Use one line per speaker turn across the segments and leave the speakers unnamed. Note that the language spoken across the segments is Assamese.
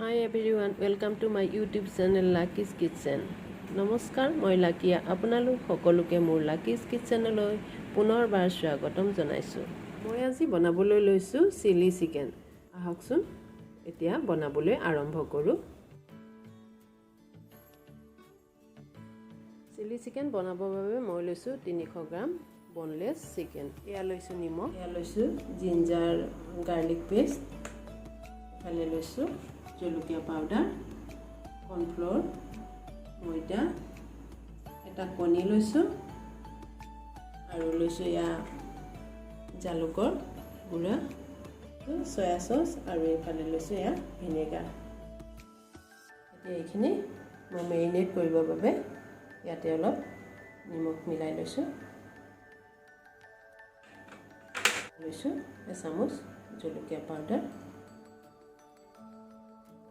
Hi everyone, welcome to my YouTube channel Lucky's Kitchen. নমস্কাৰ, মই লাকিয়া আপোনালোক সকলোকে মোৰ লাকিজ কিটচেনলৈ পুনৰবাৰ স্বাগতম জনাইছোঁ। মই আজি বনাবলৈ লৈছোঁ চিলি চিকেন। আহকচোন, এতিয়া বনাবলৈ আৰম্ভ কৰোঁ। চিলি চিকেন বনাবৰ বাবে মই লৈছোঁ 300 গ্ৰাম বনলেছ চিকেন। এয়া লৈছোঁ নিমখ, এয়া লৈছোঁ জিঞ্জাৰ গাৰ্লিক পেষ্ট, এফালে লৈছোঁ জলকীয়া পাউডাৰ, কৰ্ণফ্ল'ৰ, ময়দা, এটা কণী লৈছোঁ আৰু লৈছোঁ এয়া জালুকৰ গুড়া, চয়া চচ আৰু এইফালে লৈছোঁ এয়া ভিনেগাৰ। এতিয়া এইখিনি মই মেৰিনেট কৰিবৰ বাবে ইয়াতে অলপ নিমখ মিলাই লৈছোঁ। লৈছোঁ এচামুচ জলকীয়া পাউডাৰ,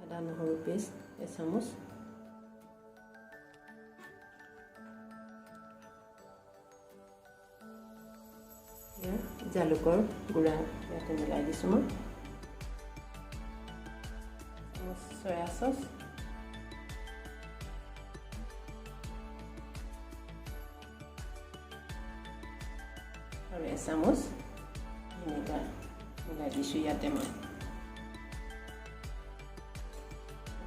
আদা নহৰু পেষ্ট এচামুচ, জালুকৰ গুড়া ইয়াতে মিলাই দিছোঁ মই, চয়া চচ, আৰু এচামুচ ভিনেগাৰ মিলাই দিছোঁ ইয়াতে মই।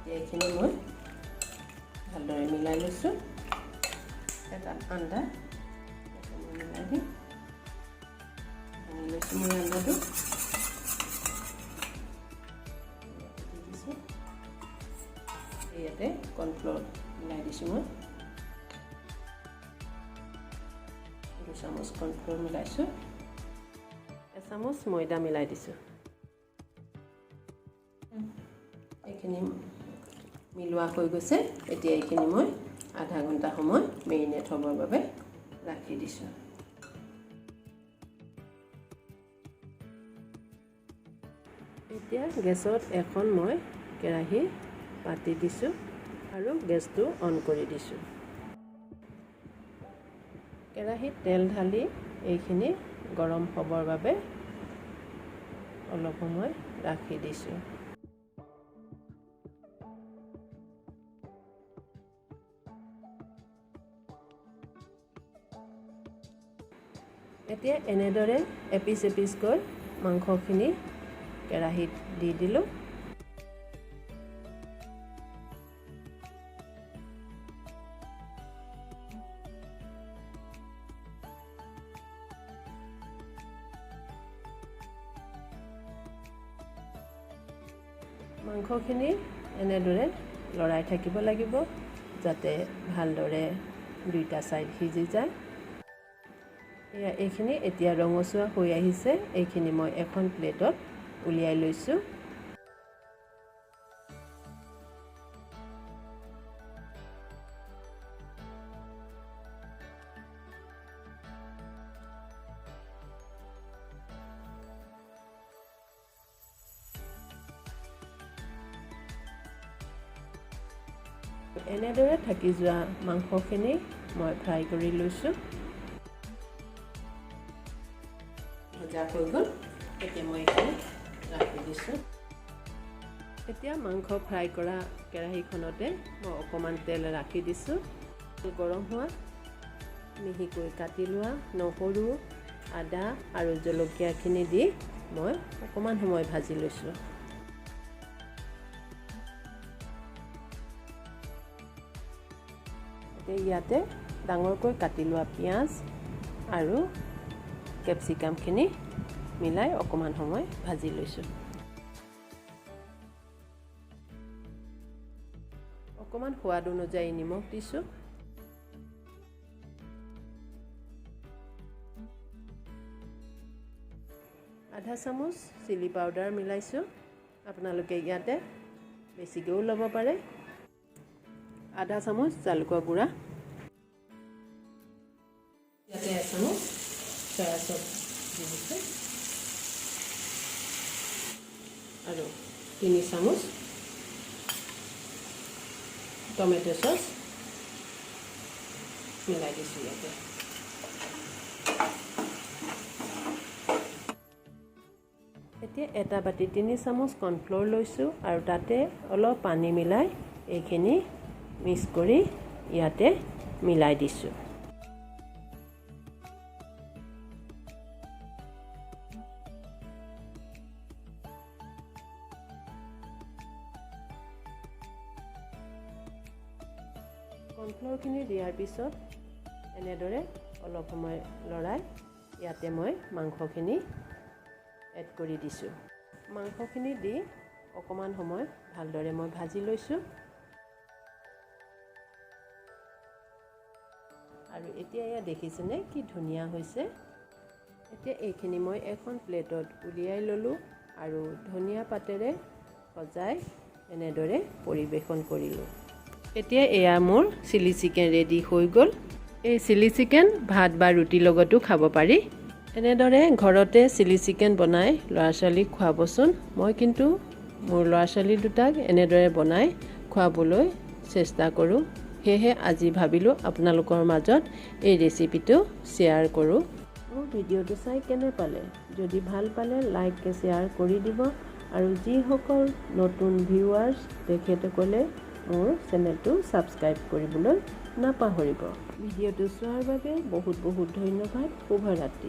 এতিয়া এইখিনি মই ভালদৰে মিলাই লৈছোঁ। এটা আণ্ডা ইয়াতে মই মিলাই দিম। ভাঙি লৈছোঁ মই আণ্ডাটো, দি দিছোঁ ইয়াতে। কৰ্ণফ্ল'ৰ মিলাই দিছোঁ মই, 2 চামুচ কৰ্ণফ্ল'ৰ মিলাইছোঁ। এচামুচ ময়দা মিলাই দিছোঁ। এইখিনি মিলোৱা হৈ গৈছে। এতিয়া এইখিনি মই আধা ঘণ্টা সময় মেৰিনেট হ'বৰ বাবে ৰাখি দিছোঁ। এতিয়া গেছত এখন মই কেৰাহী পাতি দিছোঁ আৰু গেছটো অন কৰি দিছোঁ। কেৰাহীত তেল ঢালি এইখিনি গৰম হ'বৰ বাবে অলপ সময় ৰাখি দিছোঁ। এতিয়া এনেদৰে এপিচ এপিচকৈ মাংসখিনি কেৰাহীত দি দিলোঁ। মাংসখিনি এনেদৰে লৰাই থাকিব লাগিব, যাতে ভালদৰে দুইটা ছাইড সিজি যায়। এয়া এইখিনি এতিয়া ৰঙচুৱা হৈ আহিছে। এইখিনি মই এখন প্লেটত উলিয়াই লৈছোঁ। এনেদৰে থাকি যোৱা মাংসখিনি মই ফ্ৰাই কৰি লৈছোঁ। ভজা হৈ গ'ল। এতিয়া মই এইখিনি ৰাখি দিছোঁ। এতিয়া মাংস ফ্ৰাই কৰা কেৰাহীখনতে মই অকণমান তেল ৰাখি দিছোঁ। গৰম হোৱা মিহিকৈ কাটি লোৱা নহৰু, আদা আৰু জলকীয়াখিনি দি মই অকণমান সময় ভাজি লৈছোঁ। এতিয়া ইয়াতে ডাঙৰকৈ কাটি লোৱা পিঁয়াজ আৰু কেপচিকামখিনি মিলাই অকণমান সময় ভাজি লৈছোঁ। অকণমান সোৱাদ অনুযায়ী নিমখ দিছোঁ। আধা চামুচ চিলি পাউডাৰ মিলাইছোঁ। আপোনালোকে ইয়াতে বেছিকৈও ল'ব পাৰে। আধা চামুচ জালুকৰ গুড়া, ইয়াতে এচামুচ চয়া চচ দি দিছোঁ আৰু 3 চামুচ টমেট' চচ মিলাই দিছোঁ ইয়াতে। এতিয়া এটা বাতি 3 চামুচ কৰ্ণফ্ল'ৰ লৈছোঁ আৰু তাতে অলপ পানী মিলাই এইখিনি মিক্স কৰি ইয়াতে মিলাই দিছোঁ। কৰ্ণফ্ল'ৰখিনি দিয়াৰ পিছত এনেদৰে অলপ সময় লৰাই ইয়াতে মই মাংসখিনি এড কৰি দিছোঁ। মাংসখিনি দি অকণমান সময় ভালদৰে মই ভাজি লৈছোঁ। আৰু এতিয়া এয়া দেখিছেনে কি ধুনীয়া হৈছে। এতিয়া এইখিনি মই এখন প্লেটত উলিয়াই ল'লোঁ আৰু ধনিয়া পাতেৰে সজাই এনেদৰে পৰিৱেশন কৰিলোঁ। এতিয়া এয়া মোৰ চিলি চিকেন ৰেডি হৈ গ'ল। এই চিলি চিকেন ভাত বা ৰুটিৰ লগতো খাব পাৰি। এনেদৰে ঘৰতে চিলি চিকেন বনাই ল'ৰা ছোৱালীক খুৱাবচোন। মই কিন্তু মোৰ ল'ৰা ছোৱালী দুটাক এনেদৰে বনাই খুৱাবলৈ চেষ্টা কৰোঁ। সেয়েহে আজি ভাবিলোঁ আপোনালোকৰ মাজত এই ৰেচিপিটো শ্বেয়াৰ কৰোঁ। মোৰ ভিডিঅ'টো চাই কেনে পালে? যদি ভাল পালে লাইক শ্বেয়াৰ কৰি দিব আৰু যিসকল নতুন ভিউৱাৰ্ছ তেখেতসকলে মোৰ চেনেলটো ছাবস্ক্ৰাইব কৰিবলৈ নাপাহৰিব। ভিডিঅ'টো চোৱাৰ বাবে বহুত বহুত ধন্যবাদ। শুভৰাত্ৰি।